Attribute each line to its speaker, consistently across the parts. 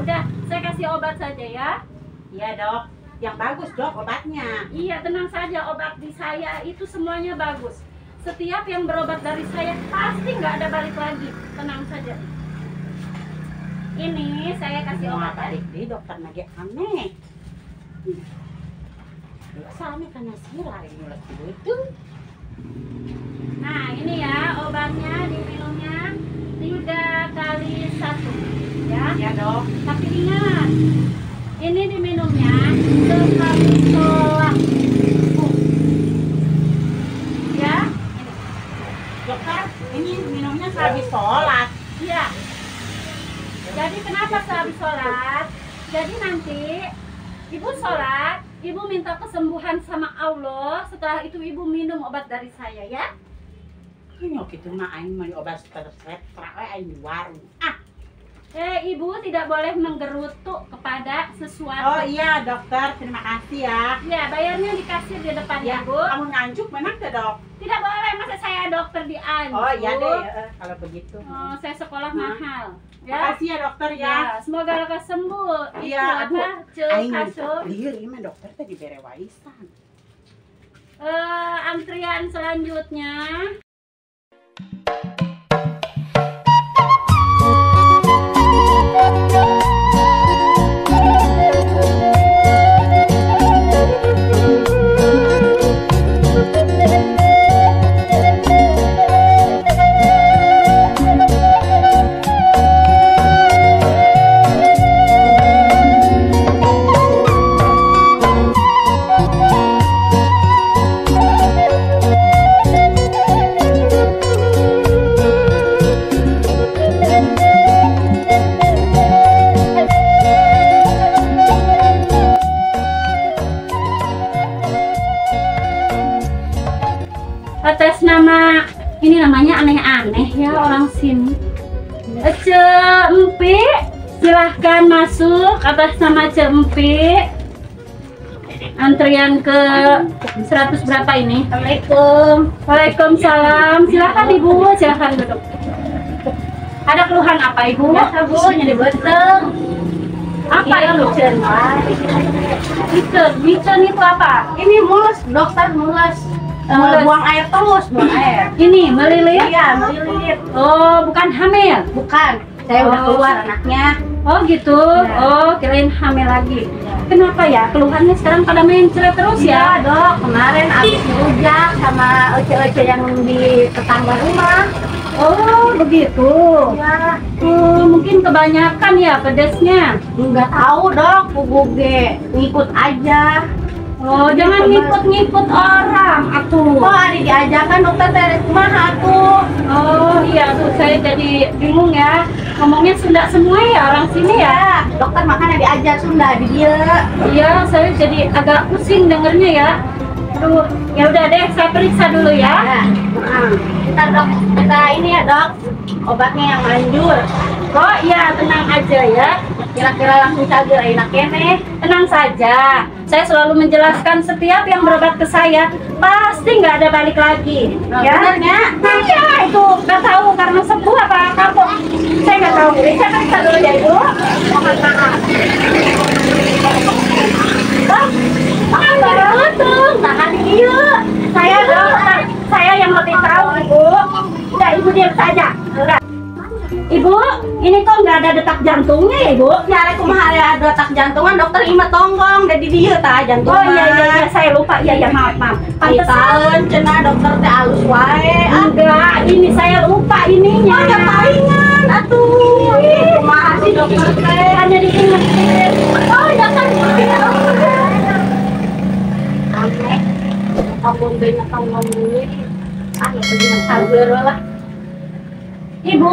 Speaker 1: Udah, saya kasih obat saja ya.
Speaker 2: Iya dok, yang bagus dok obatnya.
Speaker 1: Iya, tenang saja, obat di saya itu semuanya bagus. Setiap yang berobat dari saya pasti nggak ada balik lagi. Tenang saja. Ini saya kasih obat.
Speaker 2: Balik deh dokter lagi aneh. Sama karena sirah ini mulut itu.
Speaker 1: Nah ini ya obatnya diminumnya 3 kali 1 ya.
Speaker 2: Ya dok.
Speaker 1: Tapi ingat, ini diminumnya sekali sholat. Ya. Ini.
Speaker 2: Dokter, ini minumnya sehabis sholat.
Speaker 1: Iya. Jadi kenapa sehabis sholat? Jadi nanti ibu sholat, ibu minta kesembuhan sama Allah. Setelah itu ibu minum obat dari saya ya.
Speaker 2: Nyok itu mah aing mah obat resep aing di warung. Ah.
Speaker 1: Ibu tidak boleh menggerutu kepada sesuatu.
Speaker 2: Oh iya dokter, terima kasih ya.
Speaker 1: Iya, bayarnya di kasir di depan ya, Bu.
Speaker 2: Kamu nganjuk menang tuh dok?
Speaker 1: Tidak boleh, masa saya dokter dianjuk.
Speaker 2: Oh iya deh, kalau begitu.
Speaker 1: Oh, saya sekolah mahal. Ya.
Speaker 2: Makasih ya dokter ya.
Speaker 1: Ya, semoga lekas sembuh.
Speaker 2: Iya,
Speaker 1: itu apa? Aing
Speaker 2: lieur ieu mah dokter teh dibere warisan.
Speaker 1: Antrian selanjutnya. Atas nama ini namanya aneh-aneh ya orang sini. Cempi, silahkan masuk atas nama Cempi. Antrian ke 100 berapa ini?
Speaker 3: Assalamualaikum.
Speaker 1: Waalaikumsalam. Silahkan ibu, silahkan duduk. Ada keluhan apa ibu?
Speaker 3: Biasa bu, nyeri beuteung.
Speaker 1: Apa itu? Micen itu apa?
Speaker 3: Ini mules, dokter mules. Buang air terus, buang air.
Speaker 1: Ini melilit?
Speaker 3: Iya, melilit.
Speaker 1: Oh, bukan hamil?
Speaker 3: Bukan, saya udah keluar anaknya.
Speaker 1: Oh gitu,
Speaker 3: ya.
Speaker 1: Oh kirain hamil lagi.
Speaker 3: Ya.
Speaker 1: Kenapa ya keluhannya sekarang pada mencret terus ya?
Speaker 3: Iya dok, kemarin habis ngerujak sama ece-ece yang di tetangga rumah.
Speaker 1: Oh begitu.
Speaker 3: Ya.
Speaker 1: Oh, mungkin kebanyakan ya pedesnya.
Speaker 3: Nggak tahu dok, puguge ngikut aja.
Speaker 1: Oh, jangan ngikut-ngikut orang atuh.
Speaker 3: Oh, ada diajarkan dokter teh kumaha atuh.
Speaker 1: Oh, iya tuh saya jadi bingung ya. Ngomongnya Sunda semua ya orang sini ya.
Speaker 3: Iya, dokter makanya diajar Sunda di dieu.
Speaker 1: Iya, saya jadi agak pusing dengernya ya. Aduh, ya udah deh, saya periksa dulu ya.
Speaker 3: Ya. Kita dok, kita ini ya dok, obatnya yang manjur.
Speaker 1: Oh iya, tenang aja ya.
Speaker 3: Kira-kira langsung cager enak kene.
Speaker 1: Tenang saja. Saya selalu menjelaskan setiap yang berobat ke saya pasti nggak ada balik lagi.
Speaker 3: Nah,
Speaker 1: ya?
Speaker 3: Benernya?
Speaker 1: Iya, itu nggak tahu karena sembuh apa kapok. Saya nggak tahu. Saya periksa dulu ya ibu.
Speaker 3: Mohon maaf.
Speaker 1: Betul, tahan dia. Saya dokter, saya yang lebih tahu ibu. Udah ibu diam saja. Udah. Ibu, ini kok nggak ada detak jantungnya ya ibu?
Speaker 3: Ya, aku mah ada detak jantungan, dokter ima tonggong, dari dia ta jantung.
Speaker 1: Oh iya iya iya, saya lupa. Iya iya, maaf maaf.
Speaker 3: Pantesan cenah dokter teh alus wae.
Speaker 1: Enggak, ini saya lupa ininya.
Speaker 3: Oh, ada palingan atuh. Kumaha sih dokter teh?
Speaker 1: Hanya diingetin.
Speaker 3: Oh, ya kan. Aneh. Tonggong banyak tonggong deui. Ah, ya sager lah.
Speaker 1: Ibu,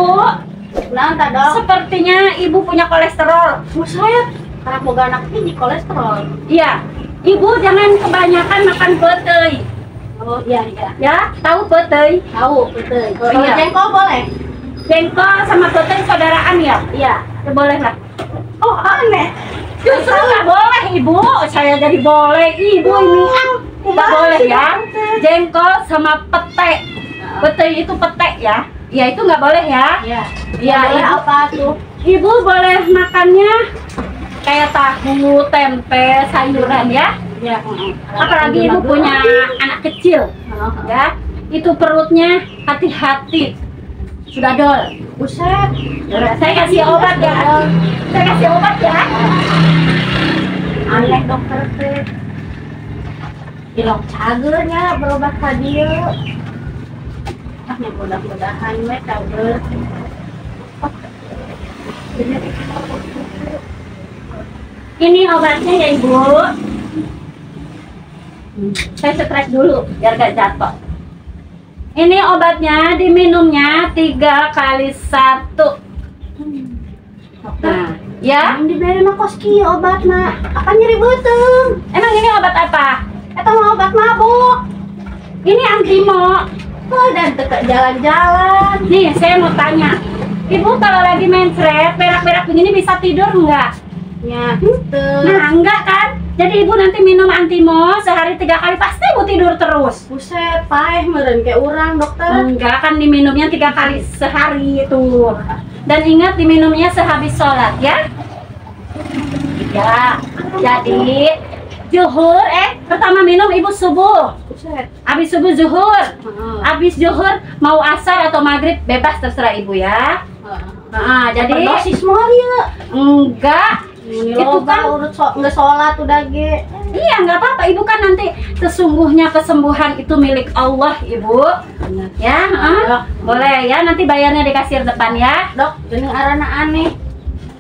Speaker 3: nah, dok.
Speaker 1: Sepertinya ibu punya kolesterol.
Speaker 3: Buset, karena boga anak tinggi kolesterol.
Speaker 1: Iya, ibu jangan kebanyakan makan petai.
Speaker 3: Oh iya iya.
Speaker 1: Ya, tahu petai?
Speaker 3: Tahu petai.
Speaker 1: Oh, iya.
Speaker 3: Jengkol boleh?
Speaker 1: Jengkol sama petai saudaraan ya?
Speaker 3: Iya.
Speaker 1: Ya, boleh lah.
Speaker 3: Oh aneh.
Speaker 1: Justru nggak boleh ibu. Saya jadi boleh ibu ini. Nggak boleh ya. Jengkol sama petai. Petai itu petai ya. Ya itu nggak boleh ya.
Speaker 3: Iya.
Speaker 1: Ya,
Speaker 3: boleh
Speaker 1: ibu,
Speaker 3: apa tuh?
Speaker 1: Ibu boleh makannya kayak tahu, tempe, sayuran ya.
Speaker 3: Ya.
Speaker 1: Apalagi ibu punya anak kecil, ya. Itu perutnya hati-hati. Sudah dol.
Speaker 3: Buset.
Speaker 1: Saya kasih obat ya. Saya kasih obat ya.
Speaker 3: Aneh dokter teh. Ilok cagernya berobat ka dieu. Ah, mudah-mudahan we cager.
Speaker 1: Ini obatnya ya Ibu. Saya stres dulu biar gak jatuh. Ini obatnya diminumnya 3 kali 1. Nah, ya.
Speaker 3: Diberi mah kos kieu obatna. Apa nyeri beuteung?
Speaker 1: Emang ini obat apa?
Speaker 3: Eta mah obat mabuk.
Speaker 1: Ini antimo.
Speaker 3: Oh, dan teka jalan-jalan.
Speaker 1: Nih, saya mau tanya. Ibu kalau lagi mencret, berak-berak begini bisa tidur nggak?
Speaker 3: Ya, henteu.
Speaker 1: Nah, enggak kan? Jadi ibu nanti minum antimo sehari 3 kali pasti ibu tidur terus.
Speaker 3: Buset, paeh meureun kayak urang, dokter.
Speaker 1: Enggak, kan diminumnya 3 kali sehari itu. Dan ingat diminumnya sehabis sholat ya. Ya, jadi zuhur, pertama minum ibu subuh.
Speaker 3: Buset.
Speaker 1: Habis subuh zuhur. Habis zuhur mau asar atau maghrib bebas terserah ibu ya. Jadi
Speaker 3: dosis moal ya?
Speaker 1: Enggak.
Speaker 3: Itu kan urut nggak sholat udah ge.
Speaker 1: Iya nggak apa-apa ibu kan nanti sesungguhnya kesembuhan itu milik Allah ibu.
Speaker 3: Benar.
Speaker 1: Ya, boleh ya nanti bayarnya di kasir depan ya.
Speaker 3: Dok, jeneng arana aneh.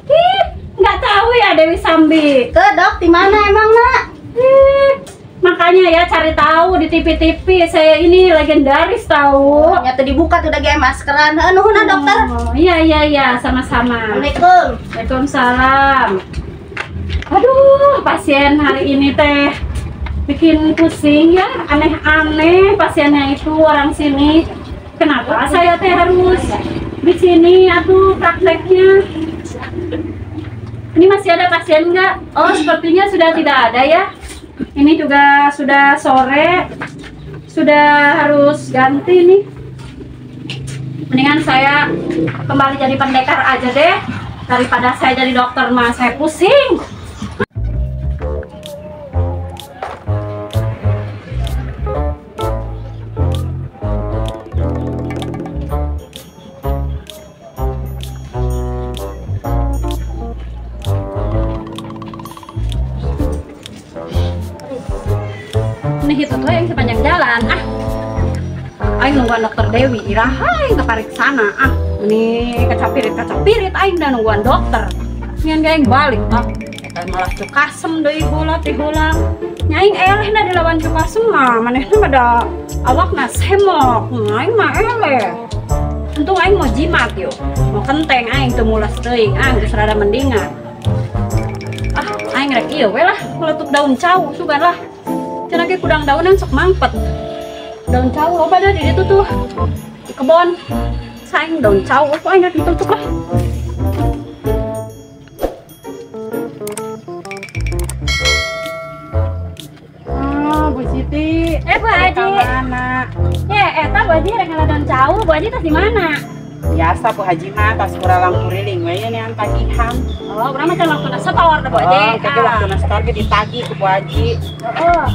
Speaker 1: Ih, nggak tahu ya Dewi Sambi.
Speaker 3: Ke dok, di mana emang nak?
Speaker 1: Ih, makanya ya cari tahu di TV-TV saya ini legendaris tahu.
Speaker 3: Nyata dibuka tuh udah ge maskeran. Heuh nuhun dokter.
Speaker 1: Oh, iya sama-sama.
Speaker 3: Assalamualaikum.
Speaker 1: Waalaikumsalam. Aduh, pasien hari ini teh bikin pusing ya, aneh-aneh pasiennya itu orang sini. Kenapa saya teh harus di sini atuh prakteknya? Ini masih ada pasien nggak? Oh, sepertinya sudah tidak ada ya. Ini juga sudah sore, sudah harus ganti nih. Mendingan saya kembali jadi pendekar aja deh, daripada saya jadi dokter mah saya pusing. Ini itu tuh yang sepanjang jalan. Ah, aing nungguan dokter Dewi, iraha aing kepariksana. Ah, ini kacapirit aing dah nungguan dokter. Nyan aing balik ah, eta malah cukasem deui heula ti heula. Nyaing eleh na dilawan cukasem mah, manehna pada awakna semok. Aing mah eleh. Untung aing mau jimat yo. Mau kenteng aing teu mulas teuing, ah geus rada mendingan. Ah, aing rek ieu we lah, meletup daun cau sugan lah. Cenah ge kudang daunan sok mangpet. Daun cau loba da di ditu tuh. Di kebon. Saing daun cau, kok aing rek ditutup lah.
Speaker 2: Oh, Bu Siti.
Speaker 1: Bu Haji.
Speaker 2: Mana?
Speaker 1: Ya, eta Bu Haji rek ngala daun cau, Bu Haji tas di mana?
Speaker 2: Biasa Bu Haji mah tas kuralang kuriling we nya tagihan.
Speaker 1: Oh, urang mah can waktuna setor da Bu Haji.
Speaker 2: Oh, keke waktuna setor ge ditagih ku Bu Haji.
Speaker 1: Heeh.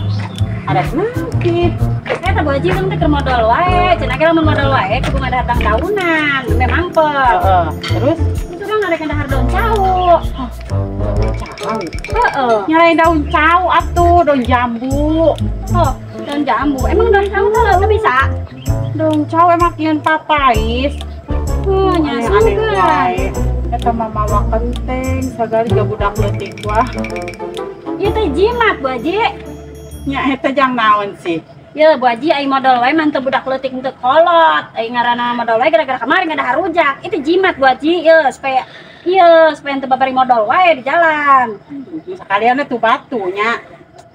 Speaker 2: Ada nanti.
Speaker 1: Eta Bu Haji kan teh keur modal wae, cenah ge lamun modal wae kudu ngadatang daunan, memang mangpet.
Speaker 2: Heeh. Terus
Speaker 1: urang ngarek dahar daun cau.
Speaker 2: Cau.
Speaker 1: Heeh.
Speaker 2: Nyalain daun cau atuh, daun jambu.
Speaker 1: Oh, daun jambu. Emang daun cau tuh bisa?
Speaker 2: Daun cau emang kian papais.
Speaker 1: Oh, nya
Speaker 2: aneh wae. Eta mah mawa kenteng sagali ga budak leutik wah.
Speaker 1: Ieu teh jimat Bu Haji.
Speaker 2: Nya eta jang naon sih?
Speaker 1: Ya Bu Haji ai modal wae mah teu budak leutik teu kolot. Ai ngaranna modal wae gara-gara kemarin ngadahar rujak. Itu jimat Bu Haji ieu supaya ieu supaya teu babari modal wae di jalan.
Speaker 2: Sakalian tuh batunya.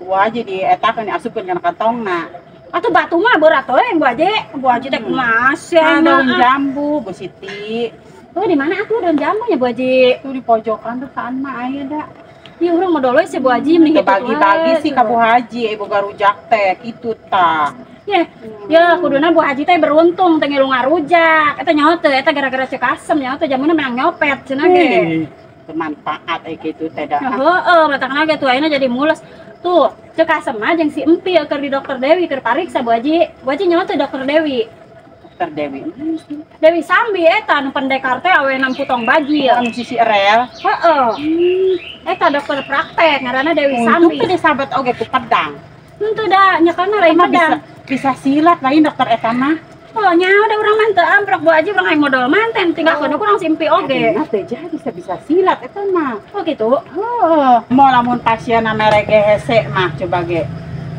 Speaker 2: Bu Haji di eta kan asupkeun kana kantongna.
Speaker 1: Atuh batu mah berat we Bu Haji. Bu Haji teh kumaha sih
Speaker 2: daun jambu Bu Siti.
Speaker 1: Oh, di mana atuh daun jambunya Bu Haji?
Speaker 2: Tuh di pojokan tuh kaan mah aya da.
Speaker 1: Ih, urang modal we si Bu Haji mending
Speaker 2: bagi-bagi sih ka Bu Haji boga rujak teh kitu tah.
Speaker 1: Ya, ya kuduna Bu Haji teh beruntung teh ngilu ngarujak. Eta nyaho teu eta gara-gara Ceu Kasem nyaho teh jamuna menang nyopet cenah ge.
Speaker 2: Bermanfaat ai kitu teh da.
Speaker 1: Heeh, matakna ge tuh ayeuna jadi mules. Tuh, Ceu Kasem mah jeung si Empi keur di Dokter Dewi keur pariksa Bu Haji. Bu Haji nyaho teu Dokter Dewi.
Speaker 2: Dokter Dewi.
Speaker 1: Dewi Sambi eta anu pendekar teh awena putong bajil.
Speaker 2: Anu sisi rel.
Speaker 1: Heeh. Eta dokter praktek ngaranna Dewi Sambi.
Speaker 2: Untung teh disabat oge ku pedang.
Speaker 1: Henteu da nyekelna lain pedang.
Speaker 2: Bisa silat lain dokter eta mah.
Speaker 1: Oh nya udah urang mah teu amprok Bu Haji urang hayang modal manten tinggal kudu kurang si Empi oge.
Speaker 2: Nah teh jadi bisa silat eta mah.
Speaker 1: Oh gitu.
Speaker 2: Heeh. Moal lamun pasienna mere ge hese mah coba ge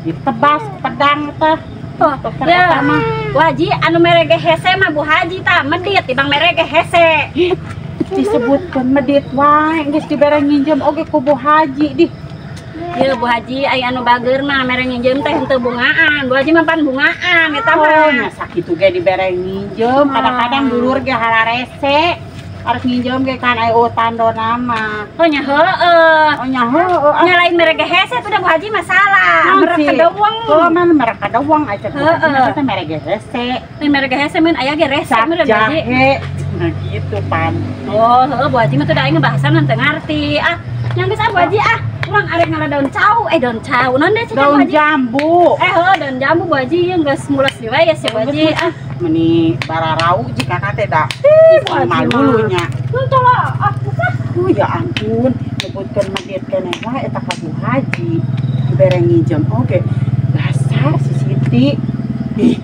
Speaker 2: ditebas pedang teh.
Speaker 1: Oh,
Speaker 2: dokter
Speaker 1: ya.
Speaker 2: Eta mah.
Speaker 1: Bu Haji anu mere ge hese mah Bu Haji tah medit tibang mere ge hese.
Speaker 2: Disebutkeun medit wae geus dibere nginjem oge ku Bu Haji dih.
Speaker 1: Ye Bu Haji aya anu bager mah mere nginjem teh henteu bungaan. Bu Haji mah pan bungaan eta mah.
Speaker 2: Oh nya sakitu ge dibere nginjem kadang-kadang dulur ge hararese. Harus nginjem ge kan aya tandona mah.
Speaker 1: Oh nya heueuh.
Speaker 2: Oh nya heueuh.
Speaker 1: Nya lain mere ge hese tuh da Bu Haji masalah. Mere kadeuweung.
Speaker 2: Oh man mere kadeuweung aya Bu Haji mah teh mere ge hese.
Speaker 1: Lain mere ge hese mun aya ge rese mere Bu Haji.
Speaker 2: Nah gitu pan.
Speaker 1: Oh heueuh Bu Haji mah tuh da aing ngebahasan teu ngarti. Ah, nya geus ah Bu Haji ah. Urang arek ngala daun cau, daun cau. Naon deh
Speaker 2: daun jambu.
Speaker 1: Heuh daun jambu Bu Haji ieu geus mules deui wae ya si Bu Haji. Ah,
Speaker 2: meni bararau jika kate da. Malu nya.
Speaker 1: Henteu lah. Ah, susah.
Speaker 2: Oh ya ampun, nyebutkeun medit keneh wae eta ka Bu Haji. Dibere nginjem oge. Dasar si Siti. Ih.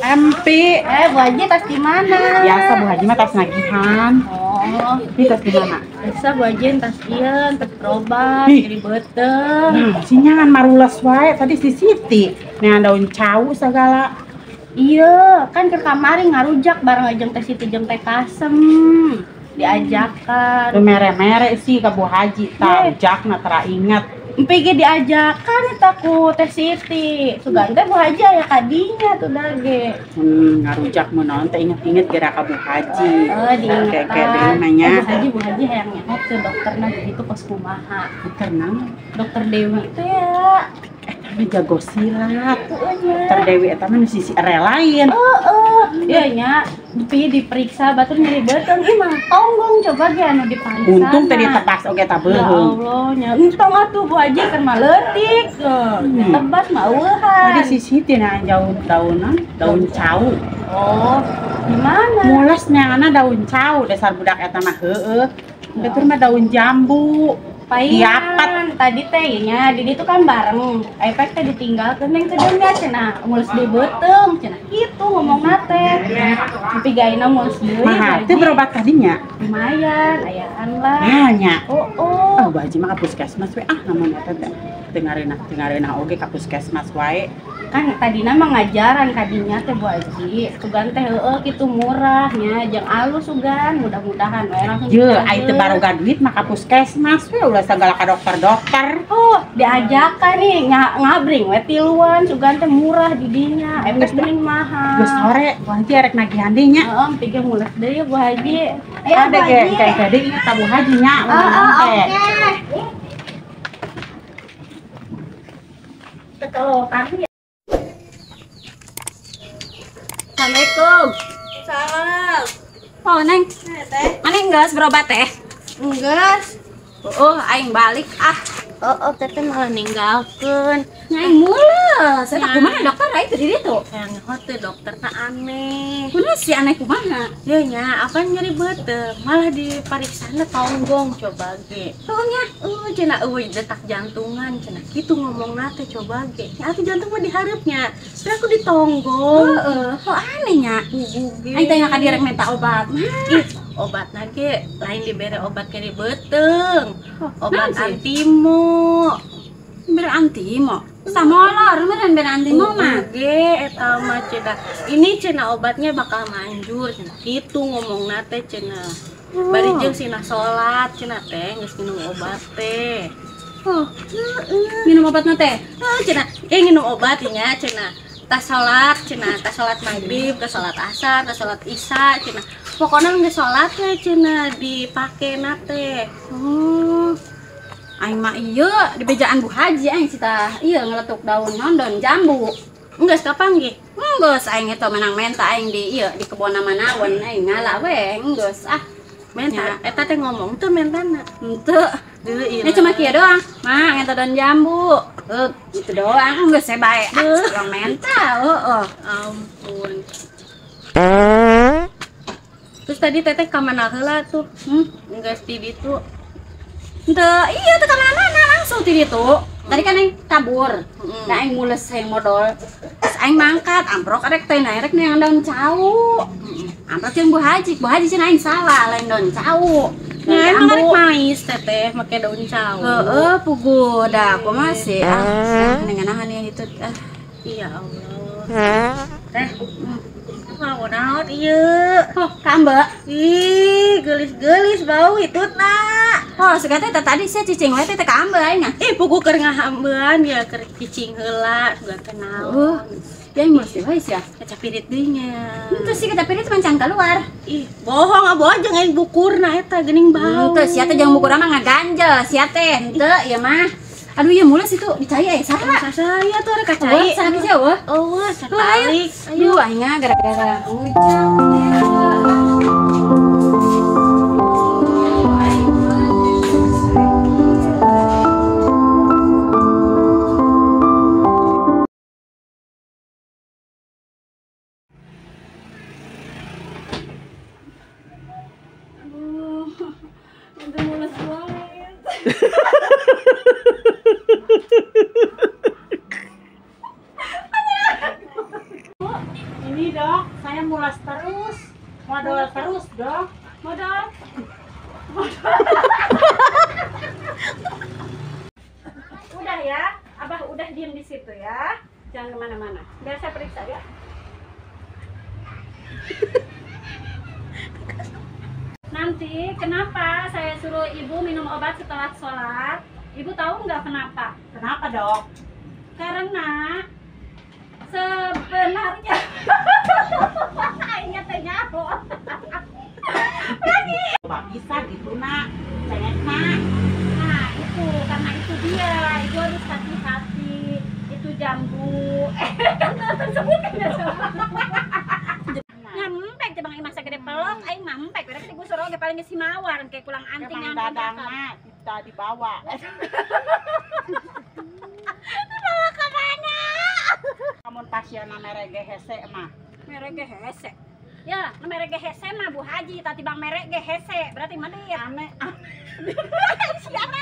Speaker 2: Empi,
Speaker 3: Bu Haji tas di mana?
Speaker 2: Biasa Bu Haji mah tas nagihan.
Speaker 3: Oh,
Speaker 2: ini tas di mana?
Speaker 3: Biasa Bu Haji tas ieu, tas berobat, nyeri beuteung.
Speaker 2: Nah, si nyangan marules wae tadi si Siti. Neangan daun cau segala.
Speaker 3: Iya, kan ke kamari ngarujak bareng jeung Teh Siti jeung Teh Kasem. Diajakan.
Speaker 2: Tuh mere-mere sih ka Bu Haji, tah rujakna tara inget.
Speaker 3: Empi ge diajakan eta ku Teh Siti. Sugan teh Bu Haji aya kadinya tuh dage.
Speaker 2: Ngarujak mun naon teh inget-inget geura ka Bu Haji.
Speaker 3: Heeh, diingetan.
Speaker 2: Kayak deui nanya.
Speaker 3: Bu Haji hayang nyaho teu dokterna gitu kos kumaha.
Speaker 2: Dokter naon?
Speaker 3: Dokter Dewi itu ya.
Speaker 2: Eta mah jago silat. Dokter Dewi eta mah nu sisi lain.
Speaker 3: Heeh. Ieu nya pi diperiksa batur nyeri beuteung ieu mah tonggong coba ge anu dipariksa.
Speaker 2: Untung teh ditebas oge ta beuheung.
Speaker 3: Ya Allah nya. Untung atuh Bu Haji keur mah leutik. Ditebas mah eueuhan.
Speaker 2: Tadi si Siti nah jauh daunan, daun cau.
Speaker 3: Oh, di mana?
Speaker 2: Mules neanganna daun cau dasar budak eta mah heueuh. Batur mah daun jambu.
Speaker 3: Paingan tadi teh nya di ditu kan bareng. Efek teh ditinggalkeun neng teh nya cenah mules deui beuteung cenah kitu ngomongna teh. Tapi gaina mules deui.
Speaker 2: Mahal teh berobat tadinya.
Speaker 3: Lumayan, ayaan lah.
Speaker 2: Nah nya.
Speaker 3: Oh, oh.
Speaker 2: Oh, Bu Haji mah ka puskesmas we ah namun eta teh teu ngareunah oge ka puskesmas wae.
Speaker 3: Kan tadina mah ngajaran kadinya teh Bu Haji. Sugan teh heueuh kitu murah nya jeung alus sugan mudah-mudahan we langsung.
Speaker 2: Ye, ai teu baroga duit mah ka puskesmas we ulah sagala ka dokter-dokter.
Speaker 3: Oh, diajakan nih ngabring we tiluan sugan teh murah di dinya. Geus mending mahal.
Speaker 2: Geus sore, Bu Haji arek nagihan deui nya.
Speaker 3: Heeh, pikeun mules deui Bu Haji.
Speaker 2: Ya Bu Haji. Kayak deui inget ka Bu Haji nya.
Speaker 3: Heeh, oke.
Speaker 1: Ketolokan ya. Assalamualaikum.
Speaker 3: Salam.
Speaker 1: Oh, Neng.
Speaker 3: Teh.
Speaker 1: Mana enggeus berobat teh?
Speaker 3: Enggeus.
Speaker 1: Oh, aing balik ah.
Speaker 3: Oh, teteh malah ninggalkeun.
Speaker 1: Aing mules. Eta kumaha dokter aing teh di ditu?
Speaker 3: Hayang nyaho teh dokter teh aneh.
Speaker 1: Kunaon sih aneh kumaha?
Speaker 3: Ye nya, apa nyeri beuteung, malah dipariksana tonggong coba ge.
Speaker 1: Heuh nya.
Speaker 3: Cenah eueuh detak jantungan cenah kitu ngomongna teh coba ge. Nya atuh jantung mah dihareupnya. Terus aku ditonggong.
Speaker 1: Heeh, kok aneh nya.
Speaker 3: Gugu ge.
Speaker 1: Aing teh ka direk minta obat.
Speaker 3: Ih, obatna ge lain dibere obat nyeri beuteung. Obat antimo.
Speaker 1: Bere antimo. Samolor meureun bere antimo mah.
Speaker 3: Ge eta mah cenah. Ini cenah obatnya bakal manjur cenah. Kitu ngomongna teh cenah. Bari jeung sina salat cenah teh geus minum obat teh.
Speaker 1: Oh, minum obatna teh?
Speaker 3: Heuh cenah, minum obat nya cenah. Tas salat cenah, tas salat maghrib, tas salat asar, tas salat isya cenah. Pokona geus salat we cenah dipakena teh.
Speaker 1: Oh. Aing mah ieu di bejaan Bu Haji aing sita ieu ngeletuk daun nondon jambu.
Speaker 3: Enggeus kapanggih?
Speaker 1: Enggeus aing eta menang menta aing di ieu di kebon manawan aing ngala we enggeus ah.
Speaker 3: Menta eta teh ngomong teu mentana.
Speaker 1: Henteu.
Speaker 3: Deui ieu.
Speaker 1: Ini cuma kieu doang. Mah ngeta daun jambu. Gitu doang enggeus saya bae. Ah, menta heueuh.
Speaker 3: Ampun. Terus tadi teteh ka mana heula tuh? Enggeus di ditu.
Speaker 1: Henteu, iya teh ka mana-mana langsung ti ditu. Tadi kan aing kabur. Nah aing mules aing modol. Terus aing mangkat, amprok arek teh naik rek neang daun cau. Amprok jeung Bu Haji, Bu Haji cenah aing salah lain daun cau.
Speaker 3: Nah, emang arek mais teteh make daun cau.
Speaker 1: Heeh, puguh da kumaha sih? Ah, ngeunahan ya itu ah.
Speaker 3: Iya Allah. Teh, mau naon ieu?
Speaker 1: Oh, ka ambeu.
Speaker 3: Ih, geulis-geulis bau hitutna.
Speaker 1: Oh, segala teh tadi sia cicing we teh ka ambeu aing.
Speaker 3: Ih, puguh keur ngahambean ya keur cicing heula sugan teh naon.
Speaker 1: Ya mules wae sia.
Speaker 3: Kaca pirit deui nya.
Speaker 1: Henteu sih kaca pirit mah can keluar.
Speaker 3: Ih, bohong ah bohong jeung aing bukurna eta geuning bau.
Speaker 1: Henteu sia teh jeung bukurna mah ngaganjel sia teh. Henteu ieu mah. Aduh ieu mules itu dicai aya saha?
Speaker 3: Saya tuh rek kacai.
Speaker 1: Saha sih eueuh?
Speaker 3: Eueuh, satalik.
Speaker 1: Aduh aing gara-gara hujan.
Speaker 2: Ini dok, saya mulas terus, modal terus dok,
Speaker 1: modal. Udah ya, abah udah diem di situ ya, jangan kemana-mana. Biar saya periksa ya. Nanti kenapa saya suruh ibu minum obat setelah sholat? Ibu tahu nggak kenapa?
Speaker 2: Kenapa dok?
Speaker 1: Karena sebenarnya ini teh nyaho. Lagi.
Speaker 2: Bisa gitu nak, cengek nak.
Speaker 1: Nah itu karena itu dia, ibu harus hati-hati. Itu jambu. Kan tersebutkan ya. Ngempek cebang imah sagede pelok aing mah empek berarti digusur oge paling geus si mawar engke kulang anting
Speaker 2: yang dadangna kita dibawa.
Speaker 1: Dibawa ke mana?
Speaker 2: Amun pasienna mere ge hese mah.
Speaker 1: Mere ge hese. Ya, nu mere ge hese mah Bu Haji tadi bang mere ge hese berarti mah deui.
Speaker 2: Aneh.
Speaker 1: Siapa?